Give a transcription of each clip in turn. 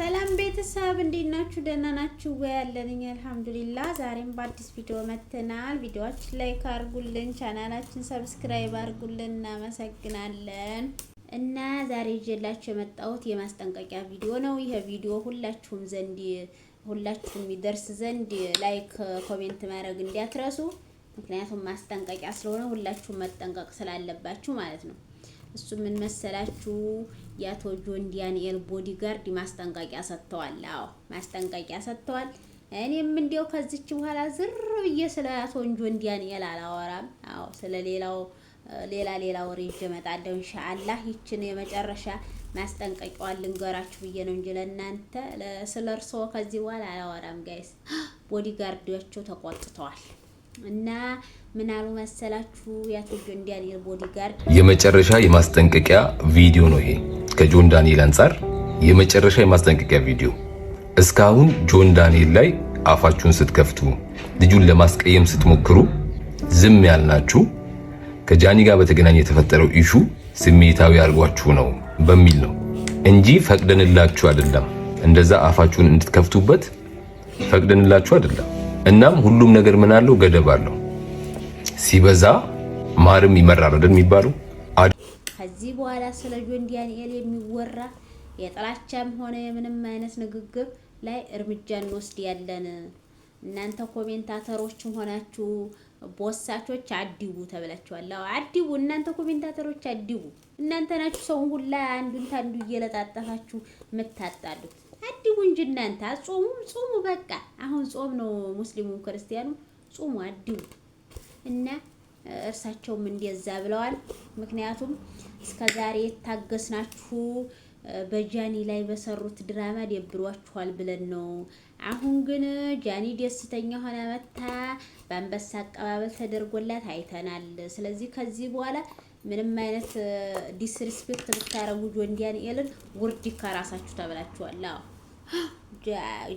ሰላም ቤተሰብ እንዴት ናችሁ? ደህና ናችሁ ወይ? ያለን እኛ አልሐምዱሊላህ። ዛሬም በአዲስ ቪዲዮ መጥተናል። ቪዲዮአችን like አድርጉልን፣ ቻናላችን subscribe አድርጉልን። እናመሰግናለን። እና ዛሬ ይዤላችሁ የመጣሁት የማስጠንቀቂያ ቪዲዮ ነው። ይሄ ቪዲዮ ሁላችሁም ዘንድ ሁላችሁም ይደርስ ዘንድ like፣ comment ማድረግ እንዳትረሱ። ምክንያቱም ማስጠንቀቂያ ስለሆነ ሁላችሁም መጠንቀቅ ስላለባችሁ ማለት ነው። እሱ ምን መሰላችሁ? የአቶ ጆን ዳንኤል bodyguard ማስጠንቀቂያ ሰጥተዋል። አዎ ማስጠንቀቂያ ሰጥተዋል። እኔም እንዲያው ከዚች በኋላ ዝር ብዬ ስለ አቶ ጆን ዳንኤል አላወራም። አዎ ስለ ሌላው ሌላ ሌላ ወሬ ይዤ እመጣለሁ ኢንሻአላህ። ይችን የመጨረሻ ማስጠንቀቂያዋን ልንገራችሁ ብዬ ነው እንጂ ለእናንተ ስለ እርስዎ ከዚህ በኋላ አላወራም። Guys፣ bodyguard ዎቸው ተቆጥተዋል። እና ምን አሉ መሰላችሁ የአቶ ጆን ዳንኤል bodyguard የመጨረሻ የማስጠንቀቂያ ቪዲዮ ነው ይሄ። ከጆን ዳንኤል አንጻር የመጨረሻ የማስጠንቀቂያ ቪዲዮ። እስካሁን ጆን ዳንኤል ላይ አፋችሁን ስትከፍቱ፣ ልጁን ለማስቀየም ስትሞክሩ ዝም ያልናችሁ ከጃኒ ጋር በተገናኘ የተፈጠረው issue ስሜታዊ አድርጓችሁ ነው በሚል ነው እንጂ ፈቅደንላችሁ አይደለም። እንደዛ አፋችሁን እንድትከፍቱበት ፈቅደንላችሁ አይደለም። እናም ሁሉም ነገር ምን አለው? ገደብ አለው። ሲበዛ ማርም ይመራል አይደል የሚባለው? ከዚህ በኋላ ስለ ጆን ዳንኤል የሚወራ የጥላቻም ሆነ የምንም አይነት ንግግር ላይ እርምጃ እንወስድ ያለን እናንተ commentator ኦችም ሆናችሁ ቦሳቾች አዲቡ ተብላችኋል። አዎ አዲቡ፣ እናንተ commentator ኦች አዲቡ። እናንተ ናችሁ ሰውን ሁላ አንዱን ታንዱ እየለጣጠፋችሁ የምታጣሉት። አዲቡ እንጂ እናንተ አጾሙም፣ ጾሙ። በቃ አሁን ጾም ነው፣ ሙስሊሙ ክርስቲያኑ ጾሙ፣ አዲቡ እና እርሳቸውም እንደዛ ብለዋል። ምክንያቱም እስከዛሬ የታገስናችሁ በጃኒ ላይ በሰሩት ድራማ ደብሯችኋል ብለን ነው። አሁን ግን ጃኒ ደስተኛ ሆና መታ በአንበሳ አቀባበል ተደርጎላት አይተናል። ስለዚህ ከዚህ በኋላ ምንም አይነት disrespect ብታረጉ ጆን ዳንኤልን ውርድ ከራሳችሁ ተብላችኋል። አዎ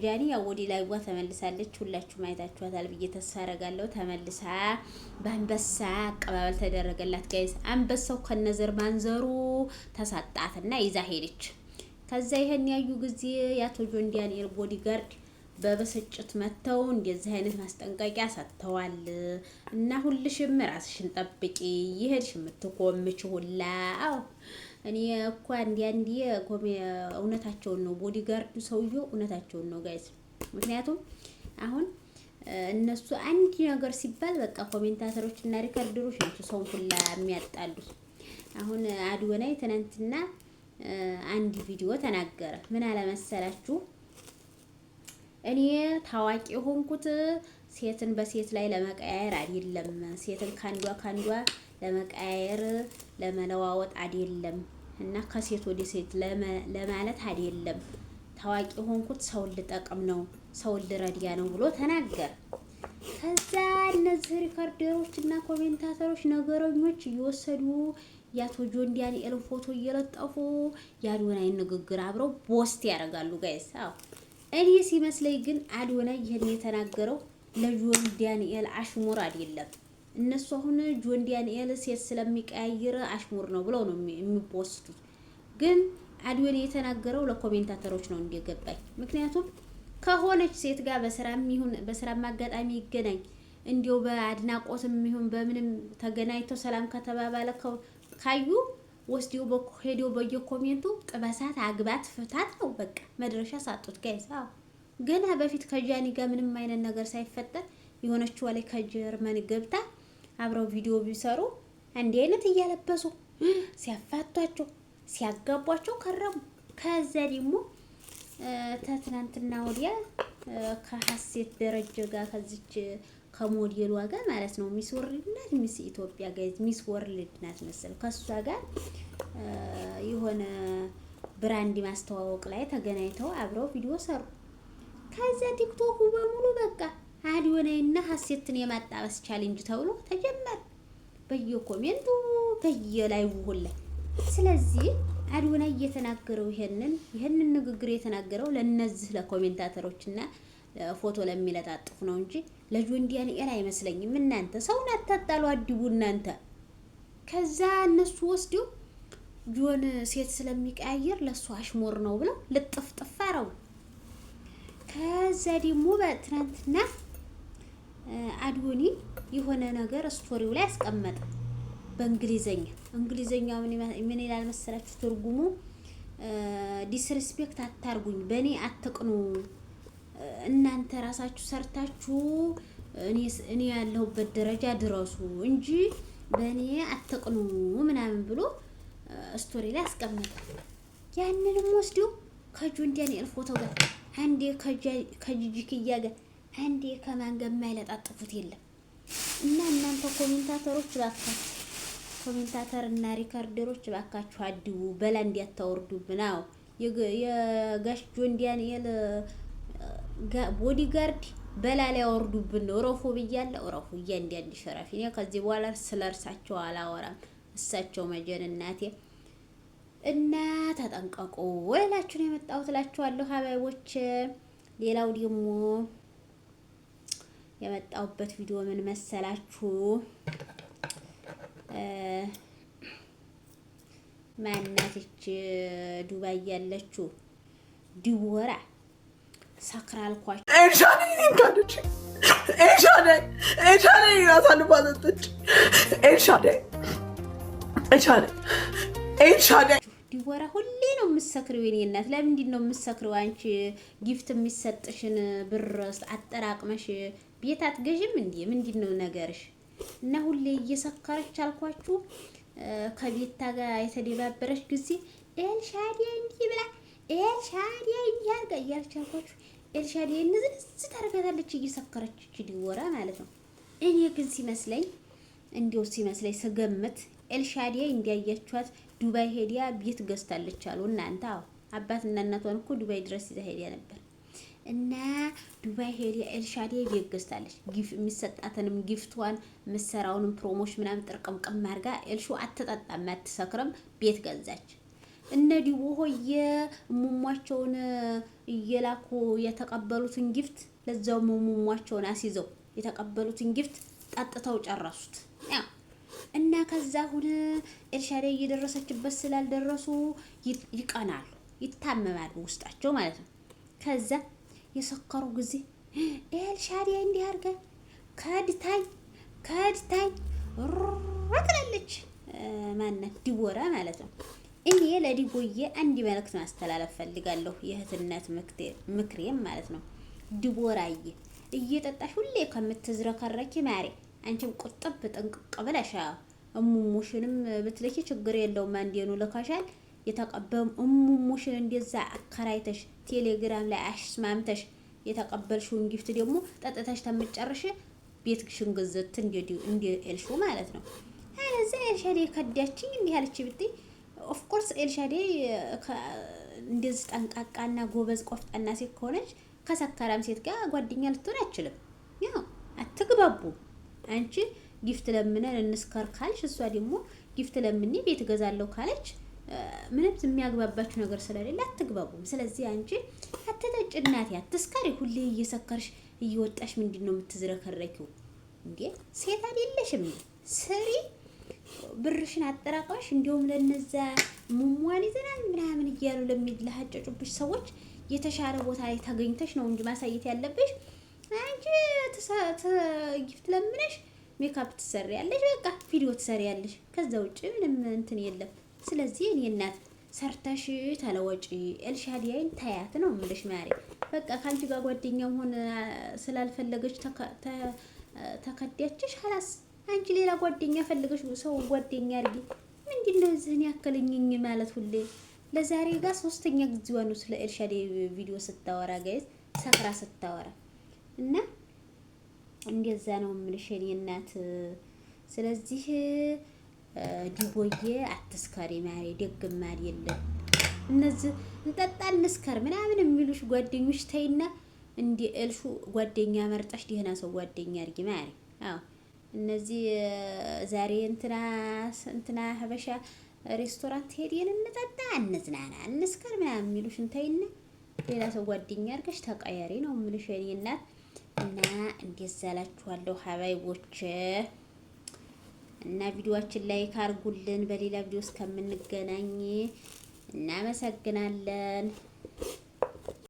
ጃኒ ያው ወደ ላይዋ ተመልሳለች። ሁላችሁም አይታችኋታል ብዬ ተስፋ አደርጋለሁ። ተመልሳ በአንበሳ አቀባበል ተደረገላት። Guys፣ አንበሳው ከነዘር ማንዘሩ ተሳጣትና ይዛ ሄደች። ከዛ ይሄን ያዩ ጊዜ የአቶ ጆን ዳንኤል bodyguard በብስጭት መጥተው እንደዚህ አይነት ማስጠንቀቂያ ሰጥተዋል። እና ሁልሽም ራስሽን ጠብቂ፣ ይሄድሽ የምትኮምች ሁላ። አዎ እኔ እኮ አንዲ አንዲ እውነታቸውን ነው፣ bodyguard ኡ ሰውዬው እውነታቸውን ነው guys። ምክንያቱም አሁን እነሱ አንድ ነገር ሲባል በቃ commentator ኦች እና recorder ኦች ናቸው ሰውን ሁላ የሚያጣሉት። አሁን አዶናይ ትናንትና አንድ ቪዲዮ ተናገረ። ምን አለመሰላችሁ? እኔ ታዋቂ የሆንኩት ሴትን በሴት ላይ ለመቀያየር አይደለም። ሴትን ካንዷ ካንዷ ለመቀያየር ለመለዋወጥ አይደለም እና ከሴት ወደ ሴት ለማለት አይደለም። ታዋቂ የሆንኩት ሰውን ልጠቅም ነው፣ ሰውን ልረዳ ነው ብሎ ተናገረ። ከዛ እነዚህ recorder ኦች እና commentator ኦች ነገረኞች እየወሰዱ የአቶ ጆን ዳንኤልን ፎቶ እየለጠፉ የአዶናይን ንግግር አብረው post ያደርጋሉ። Guys፣ አዎ እኔ ሲመስለኝ ግን አዶናይ ይህን የተናገረው ለጆን ዳንኤል አሽሙር አይደለም። እነሱ አሁን ጆን ዳንኤል ሴት ስለሚቀያይር አሽሙር ነው ብለው ነው የሚፖስቱት። ግን አዶናይ የተናገረው ለ commentator ኦች ነው እንደገባኝ። ምክንያቱም ከሆነች ሴት ጋር በስራም ይሁን በስራም አጋጣሚ ይገናኝ እንዲው በአድናቆትም ይሁን በምንም ተገናኝተው ሰላም ከተባባለ ካዩ ወስዲው ሄዲው በየ comment ኡ ጥበሳት፣ አግባት፣ ፍታት ነው በቃ መድረሻ ሳጡት። Guys፣ አዎ ገና በፊት ከጃኒ ጋር ምንም አይነት ነገር ሳይፈጠር የሆነችዋ ላይ ከጀርመን ገብታ አብረው ቪዲዮ ቢሰሩ አንድ አይነት እያለበሱ ሲያፋቷቸው ሲያጋቧቸው ከረሙ። ከዛ ደግሞ ተትናንትና ወዲያ ከሀሴት ደረጀ ጋር ከዚች ከሞዴሏ ጋር ማለት ነው። Miss World ናት፣ Miss ኢትዮጵያ guys፣ Miss World ናት መሰል ከሷ ጋር የሆነ brand ማስተዋወቅ ላይ ተገናኝተው አብረው ቪዲዮ ሰሩ። ከዛ ቲክቶኩ በሙሉ በቃ አዶናይና ሀሴትን የማጣበስ challenge ተብሎ ተጀመረ፣ በየ comment ኡ በየ live ሁላ። ስለዚህ አዶናይ እየተናገረው ይሄንን ንግግር የተናገረው ለነዚህ ለ commentator ኦችና ፎቶ ለሚለጣጥፉ ነው እንጂ ለጆን ዳንኤል አይመስለኝም። እናንተ ሰውን አታጣሉ፣ አዲቡ እናንተ። ከዛ እነሱ ወስደው ጆን ሴት ስለሚቀያየር ለእሱ አሽሙር ነው ብለው ልጥፍጥፍ አረጉ። ከዛ ደግሞ በትናንትና አድዮኒ የሆነ ነገር story ው ላይ አስቀመጠ በእንግሊዘኛ። እንግሊዘኛው ምን ይላል መሰላችሁ ትርጉሙ? Disrespect አታርጉኝ፣ በእኔ አትቅኑ፣ እናንተ ራሳችሁ ሰርታችሁ እኔ ያለሁበት ደረጃ ድረሱ እንጂ በእኔ አትቅኑ ምናምን ብሎ story ላይ አስቀመጠ። ያንንም ወስዶ ከጆን ዳንኤል ፎቶ ጋር አንዴ ከጂጂክያ ጋር አንዴ ከማን ጋር የማይለጣጥፉት የለም። እና እናንተ commentator ኦች እባካችሁ፣ commentator እና recorder ኦች እባካችሁ አድቡ፣ በላ እንዲያታወርዱብን። አዎ፣ የጋሽ ጆን ዳንኤል bodyguard በላ ሊያወርዱብን ነው። እረፉ ብያለሁ፣ እረፉ። እያንዳንድ ሸረፊ እኔ ከዚህ በኋላ ስለ እርሳቸው አላወራም። እሳቸው መጀን እናቴ እና ተጠንቀቁ እላችሁ ነው የመጣሁት እላችኋለሁ ሀባይቦች። ሌላው ደግሞ የመጣሁበት ቪዲዮ ምን መሰላችሁ? ማናትች ዱባይ ያለችው ዲቦራ ሰክራ አልኳቸው። ኤልሻዳይ እኔን ካደች። ኤልሻዳይ፣ ኤልሻዳይ እኔን አሳልፋ ሰጠች። ኤልሻዳይ፣ ኤልሻዳይ፣ ኤልሻዳይ። ዲቦራ ሁሌ ነው የምትሰክሪው? የኔ እናት ለምንድን ነው የምትሰክሪው? አንቺ gift የሚሰጥሽን ብር አጠራቅመሽ ቤት አትገዥም እንዴ? ምንድን ነው ነገርሽ? እና ሁሌ እየሰከረች አልኳችሁ ከቤታ ጋር የተደባበረች ጊዜ ኤልሻዳይ እንዲህ ብላ፣ ኤልሻዳይ እንዲህ አድርጋ እያለች አልኳችሁ። ኤልሻዳይ ንዝንዝ ታደርጋታለች እየሰከረች ዲቦራ ማለት ነው። እኔ ግን ሲመስለኝ፣ እንዲው ሲመስለኝ ስገምት ኤልሻዳይ እንዲያያችኋት ዱባይ ሄዲያ ቤት ገዝታለች አሉ እናንተ። አዎ፣ አባትና እናቷን እኮ ዱባይ ድረስ ይዛ ሄዲያ ነበር። እና ዱባይ ሄዲያ ኤልሻዳይ ቤት ገዝታለች። የሚሰጣትንም gift ዋን የምትሰራውንም promotion ምናምን ጥርቅምቅም አድርጋ፣ ኤልሹ አትጠጣም አትሰክርም፣ ቤት ገዛች። እነ ዲቦ ሆየ ሙሟቸውን እየላኩ የተቀበሉትን gift፣ ለዛው ሙሟቸውን አስይዘው የተቀበሉትን gift ጠጥተው ጨረሱት። ያው እና ከዛ አሁን ኤልሻዳይ እየደረሰችበት ስላልደረሱ ይቀናሉ፣ ይታመማሉ ውስጣቸው ማለት ነው። ከዛ የሰከሩ ጊዜ ኤልሻዳይ እንዲህ አድርጋ ከድታኝ ከድታኝ ትላለች። ማነት ዲቦራ ማለት ነው። እኔ ለዲቦዬ አንድ መልእክት ማስተላለፍ ፈልጋለሁ፣ የእህትነት ምክሬም ማለት ነው። ዲቦራዬ፣ እየጠጣሽ ሁሌ ከምትዝረከረኪ ማሬ፣ አንቺም ቁጥብ ጥንቅቅ ብለሽ እሙሙሽንም ብትልኪ ችግር የለውም። አንዴኑ ልከሻል። የተቀበም እሙሙሽን እንደዛ አከራይተሽ ቴሌግራም ላይ አሽማምተሽ የተቀበልሽውን gift ደግሞ ጠጥተሽ ተምጨርሽ ቤትሽን ግዝት እንደ ኤልሹ ማለት ነው። አለዛ ኤልሻዴ ከዳችኝ እንዲህ አለች ብትይ፣ of course ኤልሻዴ እንደዚህ ጠንቃቃና ጎበዝ ቆፍጣና ሴት ከሆነች ከሰካራም ሴት ጋር ጓደኛ ልትሆን አትችልም። ያው አትግባቡም። አንቺ gift ለምነን እንስከር ካልሽ፣ እሷ ደግሞ gift ለምኔ ቤት እገዛለሁ ካለች ምንም የሚያግባባችሁ ነገር ስለሌለ አትግባቡም። ስለዚህ አንቺ አትጠጭ እናቴ፣ አትስከሪ። ሁሌ እየሰከርሽ እየወጣሽ ምንድን ነው የምትዝረከረኪው እንዴ? ሴት አይደለሽም? ስሪ፣ ብርሽን አጠራቅመሽ እንዲሁም ለነዛ ሙሟን ይዘናል ምናምን እያሉ ለሚለሀጨጩብሽ ሰዎች የተሻለ ቦታ ላይ ተገኝተሽ ነው እንጂ ማሳየት ያለብሽ። አንቺ gift ለምነሽ ሜካፕ ትሰሪያለሽ፣ በቃ ቪዲዮ ትሰሪያለሽ። ከዛ ውጭ ምንም እንትን የለም። ስለዚህ እኔ እናት ሰርተሽ ተለወጪ፣ ኤልሻዳይን ታያት ነው የምልሽ ማሬ። በቃ ከአንቺ ጋር ጓደኛ መሆን ስላልፈለገች ተከዳችሽ። خلاص አንቺ ሌላ ጓደኛ ፈልገሽ ሰው ጓደኛ አድርጊ። ምንድን ነው እዚህን ያክልኝኝ ማለት ሁሌ? ለዛሬ ጋር ሶስተኛ ጊዜዋ ነው ስለ ኤልሻዳይ ቪዲዮ ስታወራ guys፣ ሰክራ ስታወራ እና እንደዛ ነው የምልሽ የኔ እናት። ስለዚህ ዲቦዬ አትስከሪ ማሬ፣ ደግማ የለም እነዚህ እንጠጣ እንስከር ምናምን የሚሉሽ ጓደኞች ተይና፣ እንዲ እልሹ ጓደኛ መርጠሽ ደህና ሰው ጓደኛ አድርጊ ማሬ። አዎ፣ እነዚህ ዛሬ እንትና እንትና ሀበሻ ሬስቶራንት ሄደን እንጠጣ እንዝናና እንስከር ምናምን የሚሉሽን ተይና ሌላ ሰው ጓደኛ አድርገሽ ተቀየሪ ነው የምልሽ የኔ እናት። እና እንደዛ እላችኋለሁ ሀባይቦች። እና ቪዲዮአችን like አድርጉልን። በሌላ ቪዲዮ እስከምንገናኝ እናመሰግናለን።